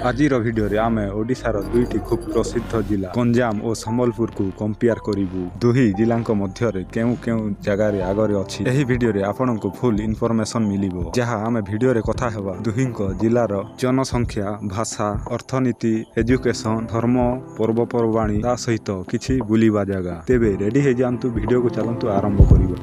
ଆଜିର ଭିଡ଼ିଓରେ ଆମେ ଓଡ଼ିଶାର ଦୁଇଟି ଖୁବ୍ ପ୍ରସିଦ୍ଧ ଜିଲ୍ଲା ଗଞ୍ଜାମ ଓ ସମ୍ବଲପୁରକୁ କମ୍ପେୟାର କରିବୁ। ଦୁହି ଜିଲ୍ଲାଙ୍କ ମଧ୍ୟରେ କେଉଁ କେଉଁ ଜାଗାରେ ଆଗରେ ଅଛି, ଏହି ଭିଡ଼ିଓରେ ଆପଣଙ୍କୁ ଫୁଲ୍ ଇନଫର୍ମେସନ୍ ମିଳିବ। ଯାହା ଆମେ ଭିଡ଼ିଓରେ କଥା ହେବା ଦୁହିଁଙ୍କ ଜିଲ୍ଲାର ଜନସଂଖ୍ୟା, ଭାଷା, ଅର୍ଥନୀତି, ଏଜୁକେସନ୍, ଧର୍ମ, ପର୍ବପର୍ବାଣୀ, ତା ସହିତ କିଛି ବୁଲିବା ଜାଗା। ତେବେ ରେଡି ହେଇଯାଆନ୍ତୁ, ଭିଡ଼ିଓକୁ ଚାଲନ୍ତୁ ଆରମ୍ଭ କରିବା।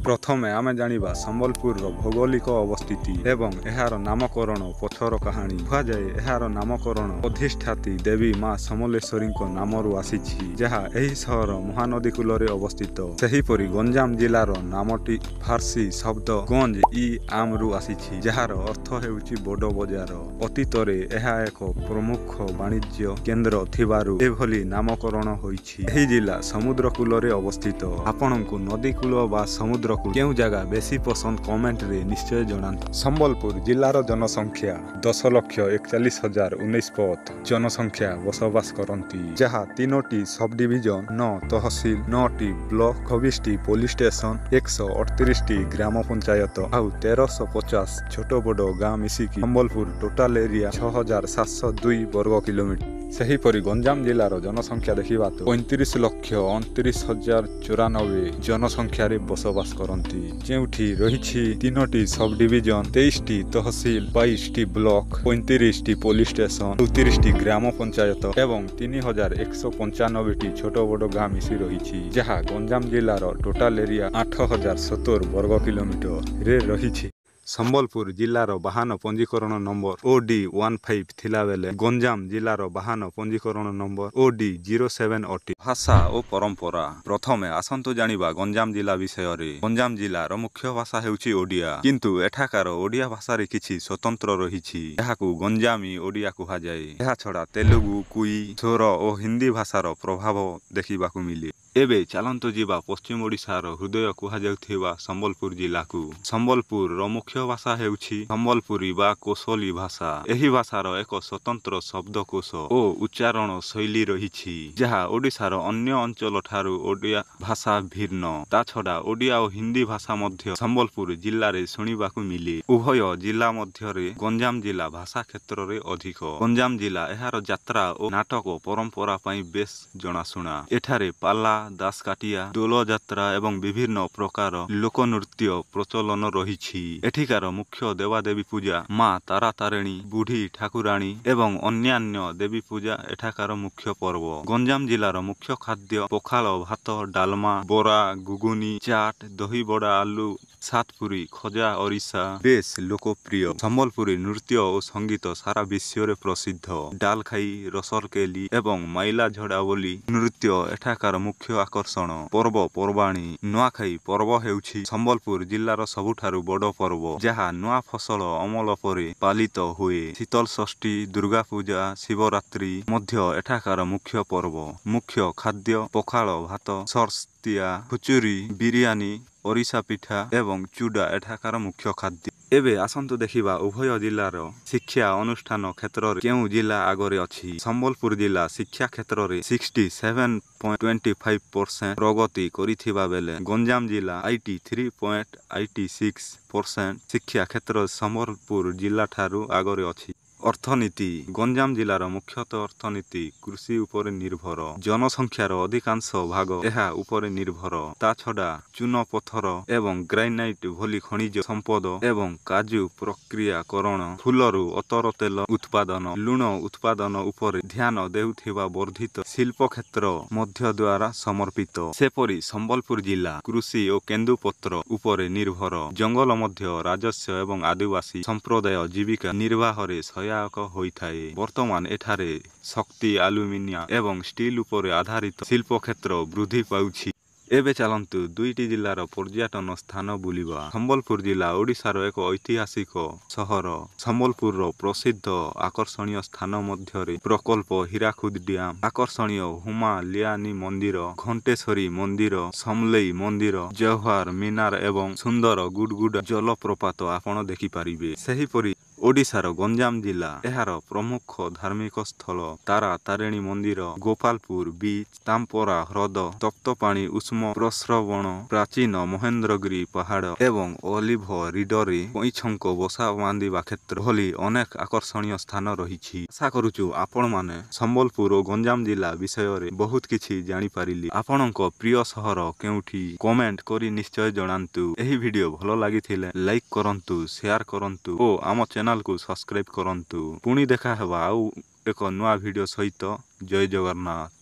ପ୍ରଥମେ ଆମେ ଜାଣିବା ସମ୍ବଲପୁରର ଭୌଗୋଳିକ ଅବସ୍ଥିତି ଏବଂ ଏହାର ନାମକରଣ ପଛର କାହାଣୀ। କୁହାଯାଏ ଏହାର ନାମକରଣ ଅଧିଷ୍ଠାତ୍ରୀ ଦେବୀ ମା ସମଲେଶ୍ୱରୀଙ୍କ ନାମରୁ ଆସିଛି, ଯାହା ଏହି ସହର ମହାନଦୀ କୂଳରେ ଅବସ୍ଥିତ। ସେହିପରି ଗଞ୍ଜାମ ଜିଲ୍ଲାର ନାମଟି ଫାର୍ସୀ ଶବ୍ଦ ଗଞ୍ଜ ଇ ଆମରୁ ଆସିଛି, ଯାହାର ଅର୍ଥ ହେଉଛି ବଡ଼ ବଜାର। ଅତୀତରେ ଏହା ଏକ ପ୍ରମୁଖ ବାଣିଜ୍ୟ କେନ୍ଦ୍ର ଥିବାରୁ ଏଭଳି ନାମକରଣ ହୋଇଛି। ଏହି ଜିଲ୍ଲା ସମୁଦ୍ର କୂଳରେ ଅବସ୍ଥିତ। ଆପଣଙ୍କୁ ନଦୀ କୂଳ ବା ସମୁଦ୍ର କେଉଁ ଜାଗା ବେଶୀ ପସନ୍ଦ, କମେଣ୍ଟରେ ନିଶ୍ଚୟ ଜଣାନ୍ତୁ। ସମ୍ବଲପୁର ଜିଲ୍ଲାର ଜନସଂଖ୍ୟା 10,41,019 ଜନସଂଖ୍ୟା ବସବାସ କରନ୍ତି, ଯାହା 3ଟି ସବ୍ ଡିଭିଜନ, 9 ତହସିଲ, 9ଟି ବ୍ଲକ, 24ଟି ପୋଲିସ ଷ୍ଟେସନ, 138ଟି ଗ୍ରାମ ପଞ୍ଚାୟତ ଆଉ 1350 ଛୋଟ ବଡ଼ ଗାଁ ମିଶିକି ସମ୍ବଲପୁର ଟୋଟାଲ ଏରିଆ 6702 ବର୍ଗ କିଲୋମିଟର। ସେହିପରି ଗଞ୍ଜାମ ଜିଲ୍ଲାର ଜନସଂଖ୍ୟା ଦେଖିବା ତ 35,29,094 ଜନସଂଖ୍ୟାରେ ବସବାସ କରନ୍ତି, ଯେଉଁଠି ରହିଛି 3ଟି ସବ୍ ଡିଭିଜନ, 23ଟି ତହସିଲ, 22ଟି ବ୍ଲକ, 35ଟି ପୋଲିସ ଷ୍ଟେସନ, 34ଟି ଗ୍ରାମ ପଞ୍ଚାୟତ ଏବଂ 3195ଟି ଛୋଟ ବଡ଼ ଗାଁ ମିଶି ରହିଛି, ଯାହା ଗଞ୍ଜାମ ଜିଲ୍ଲାର ଟୋଟାଲ ଏରିଆ 8070 ବର୍ଗ କିଲୋମିଟରରେ ରହିଛି। ସମ୍ବଲପୁର ଜିଲ୍ଲାର ବାହନ ପଞ୍ଜୀକରଣ ନମ୍ବର OD15 ଥିଲାବେଳେ ଗଞ୍ଜାମ ଜିଲ୍ଲାର ବାହନ ପଞ୍ଜୀକରଣ ନମ୍ବର OD07 ଅଟେ। ଭାଷା ଓ ପରମ୍ପରା। ପ୍ରଥମେ ଆସନ୍ତୁ ଜାଣିବା ଗଞ୍ଜାମ ଜିଲ୍ଲା ବିଷୟରେ। ଗଞ୍ଜାମ ଜିଲ୍ଲାର ମୁଖ୍ୟ ଭାଷା ହେଉଛି ଓଡ଼ିଆ, କିନ୍ତୁ ଏଠାକାର ଓଡ଼ିଆ ଭାଷାରେ କିଛି ସ୍ୱତନ୍ତ୍ର ରହିଛି। ଏହାକୁ ଗଞ୍ଜାମୀ ଓଡ଼ିଆ କୁହାଯାଏ। ଏହାଛଡ଼ା ତେଲୁଗୁ, କୁଇ, ସୋର ଓ ହିନ୍ଦୀ ଭାଷାର ପ୍ରଭାବ ଦେଖିବାକୁ ମିଳେ। ଏବେ ଚାଲନ୍ତୁ ଯିବା ପଶ୍ଚିମ ଓଡ଼ିଶାର ହୃଦୟ କୁହାଯାଉଥିବା ସମ୍ବଲପୁର ଜିଲ୍ଲାକୁ। ସମ୍ବଲପୁରର ମୁଖ୍ୟ ଭାଷା ହେଉଛି ସମ୍ବଲପୁରୀ ବା କୋଶଲି ଭାଷା। ଏହି ଭାଷାର ଏକ ସ୍ୱତନ୍ତ୍ର ଶବ୍ଦକୋଷ ଓ ଉଚ୍ଚାରଣ ଶୈଳୀ ରହିଛି, ଯାହା ଓଡ଼ିଶାର ଅନ୍ୟ ଅଞ୍ଚଳ ଠାରୁ ଓଡ଼ିଆ ଭାଷା ଭିନ୍ନ। ତା ଛଡ଼ା ଓଡ଼ିଆ ଓ ହିନ୍ଦୀ ଭାଷା ମଧ୍ୟ ସମ୍ବଲପୁର ଜିଲ୍ଲାରେ ଶୁଣିବାକୁ ମିଳେ। ଉଭୟ ଜିଲ୍ଲା ମଧ୍ୟରେ ଗଞ୍ଜାମ ଜିଲ୍ଲା ଭାଷା କ୍ଷେତ୍ରରେ ଅଧିକ। ଗଞ୍ଜାମ ଜିଲ୍ଲା ଏହାର ଯାତ୍ରା ଓ ନାଟକ ପରମ୍ପରା ପାଇଁ ବେଶ ଜଣାଶୁଣା। ଏଠାରେ ପାଲା, ଦାସକାଠିଆ, ଦୋଳଯାତ୍ରା ଏବଂ ବିଭିନ୍ନ ପ୍ରକାର ଲୋକନୃତ୍ୟ ପ୍ରଚଳନ ରହିଛି। ଏଠିକାର ମୁଖ୍ୟ ଦେବାଦେବୀ ପୂଜା ମା ତାରାତାରିଣୀ, ବୁଢ଼ୀ ଠାକୁରାଣୀ ଏବଂ ଅନ୍ୟାନ୍ୟ ଦେବୀ ପୂଜା ଏଠାକାର ମୁଖ୍ୟ ପର୍ବ। ଗଞ୍ଜାମ ଜିଲ୍ଲାର ମୁଖ୍ୟ ଖାଦ୍ୟ ପଖାଳ ଭାତ, ଡାଲମା, ବରା, ଘୁଗୁନି, ଚାଟ, ଦହିବଡ଼ା, ଆଲୁ ସାତପୁରୀ, ଖଜା, ଅରିସା ବେଶ ଲୋକପ୍ରିୟ। ସମ୍ବଲପୁରୀ ନୃତ୍ୟ ଓ ସଙ୍ଗୀତ ସାରା ବିଶ୍ୱରେ ପ୍ରସିଦ୍ଧ। ଡାଲଖାଇ, ରସରକେଲି ଏବଂ ମାଇଲା ଝଡ଼ା ବୋଲି ନୃତ୍ୟ ଏଠାକାର ମୁଖ୍ୟ ଆକର୍ଷଣ। ପର୍ବପର୍ବାଣୀ। ନୂଆଖାଇ ପର୍ବ ହେଉଛି ସମ୍ବଲପୁର ଜିଲ୍ଲାର ସବୁଠାରୁ ବଡ଼ ପର୍ବ, ଯାହା ନୂଆ ଫସଲ ଅମଳ ପରେ ପାଳିତ ହୁଏ। ଶୀତଳ ଷଷ୍ଠୀ, ଦୁର୍ଗା ପୂଜା, ଶିବରାତ୍ରି ମଧ୍ୟ ଏଠାକାର ମୁଖ୍ୟ ପର୍ବ। ମୁଖ୍ୟ ଖାଦ୍ୟ ପଖାଳ ଭାତ, ସର୍ସ୍ତିଆ, ଖୁଚୁରି, ବିରିୟାନୀ, ଅରିସା ପିଠା ଏବଂ ଚୁଡ଼ା ଏଠାକାର ମୁଖ୍ୟ ଖାଦ୍ୟ। ଏବେ ଆସନ୍ତୁ ଦେଖିବା ଉଭୟ ଜିଲ୍ଲାର ଶିକ୍ଷା ଅନୁଷ୍ଠାନ କ୍ଷେତ୍ରରେ କେଉଁ ଜିଲ୍ଲା ଆଗରେ ଅଛି। ସମ୍ବଲପୁର ଜିଲ୍ଲା ଶିକ୍ଷା କ୍ଷେତ୍ରରେ 67.25% ପ୍ରଗତି କରିଥିବା ବେଳେ ଗଞ୍ଜାମ ଜିଲ୍ଲା 83.86% ଶିକ୍ଷା କ୍ଷେତ୍ରରେ ସମ୍ବଲପୁର ଜିଲ୍ଲାଠାରୁ ଆଗରେ ଅଛି। ଅର୍ଥନୀତି। ଗଞ୍ଜାମ ଜିଲ୍ଲାର ମୁଖ୍ୟତଃ ଅର୍ଥନୀତି କୃଷି ଉପରେ ନିର୍ଭର। ଜନସଂଖ୍ୟାର ଅଧିକାଂଶ ଭାଗ ଏହା ଉପରେ ନିର୍ଭର। ତା ଛଡ଼ା ଚୂନ ପଥର ଏବଂ ଗ୍ରାନାଇଟ୍ ଭଳି ଖଣିଜ ସମ୍ପଦ ଏବଂ କାଜୁ ପ୍ରକ୍ରିୟାକରଣ, ଫୁଲରୁ ଅତର ତେଲ ଉତ୍ପାଦନ, ଲୁଣ ଉତ୍ପାଦନ ଉପରେ ଧ୍ୟାନ ଦେଉଥିବା ବର୍ଦ୍ଧିତ ଶିଳ୍ପକ୍ଷେତ୍ର ମଧ୍ୟ ଦ୍ୱାରା ସମର୍ପିତ। ସେପରି ସମ୍ବଲପୁର ଜିଲ୍ଲା କୃଷି ଓ କେନ୍ଦୁପତ୍ର ଉପରେ ନିର୍ଭର। ଜଙ୍ଗଲ ମଧ୍ୟ ରାଜସ୍ୱ ଏବଂ ଆଦିବାସୀ ସମ୍ପ୍ରଦାୟ ଜୀବିକା ନିର୍ବାହରେ ସହାୟକ ହୋଇଥାଏ। ବର୍ତ୍ତମାନ ଏଠାରେ ଶକ୍ତି, ଆଲୁମିନିଆ ଏବଂ ଷ୍ଟିଲ୍ ଉପରେ ଆଧାରିତ ଶିଳ୍ପକ୍ଷେତ୍ର ବୃଦ୍ଧି ପାଉଛି। ଏବେ ଚାଲନ୍ତୁ ଦୁଇଟି ଜିଲ୍ଲାର ପର୍ଯ୍ୟଟନ ସ୍ଥାନ ବୁଲିବା। ସମ୍ବଲପୁର ଜିଲ୍ଲା ଓଡ଼ିଶାର ଏକ ଐତିହାସିକ ସହର। ସମ୍ବଲପୁରର ପ୍ରସିଦ୍ଧ ଆକର୍ଷଣୀୟ ସ୍ଥାନ ମଧ୍ୟରେ ପ୍ରକଳ୍ପ ହୀରାକୁଦ ଡ୍ୟାମ, ଆକର୍ଷଣୀୟ ହୁମା ଲିଆନି ମନ୍ଦିର, ଘଣ୍ଟେଶ୍ୱରୀ ମନ୍ଦିର, ସମଲେଇ ମନ୍ଦିର, ଜୱାହର ମିନାର ଏବଂ ସୁନ୍ଦର ଗୁଡଗୁଡା ଜଳପ୍ରପାତ ଆପଣ ଦେଖିପାରିବେ। ସେହିପରି ଓଡ଼ିଶାର ଗଞ୍ଜାମ ଜିଲ୍ଲା। ଏହାର ପ୍ରମୁଖ ଧାର୍ମିକ ସ୍ଥଳ ତାରା ତାରିଣୀ ମନ୍ଦିର, ଗୋପାଳପୁର ବିଚ୍, ତାମ୍ପରା ହ୍ରଦ, ତପ୍ତପାଣି ଉଷ୍ମ ପ୍ରସ୍ରବଣ, ପ୍ରାଚୀନ ମହେନ୍ଦ୍ରଗିରି ପାହାଡ଼ ଏବଂ ଅଲିଭ ରିଡଲି କଇଁଛଙ୍କ ବସା ବାନ୍ଧିବା କ୍ଷେତ୍ର ଭଳି ଅନେକ ଆକର୍ଷଣୀୟ ସ୍ଥାନ ରହିଛି। ଆଶା କରୁଛୁ ଆପଣମାନେ ସମ୍ବଲପୁର ଓ ଗଞ୍ଜାମ ଜିଲ୍ଲା ବିଷୟରେ ବହୁତ କିଛି ଜାଣିପାରିଲେ। ଆପଣଙ୍କ ପ୍ରିୟ ସହର କେଉଁଠି, କମେଣ୍ଟ କରି ନିଶ୍ଚୟ ଜଣାନ୍ତୁ। ଏହି ଭିଡ଼ିଓ ଭଲ ଲାଗିଥିଲେ ଲାଇକ୍ କରନ୍ତୁ, ସେୟାର କରନ୍ତୁ ଓ ଆମ ଚ୍ୟାନେଲକୁ ସବସ୍କ୍ରାଇବ୍ କରନ୍ତୁ। ପୁଣି ଦେଖା ହେବା ଆଉ ଏକ ନୂଆ ଭିଡ଼ିଓ ସହିତ। ଜୟ ଜଗନ୍ନାଥ।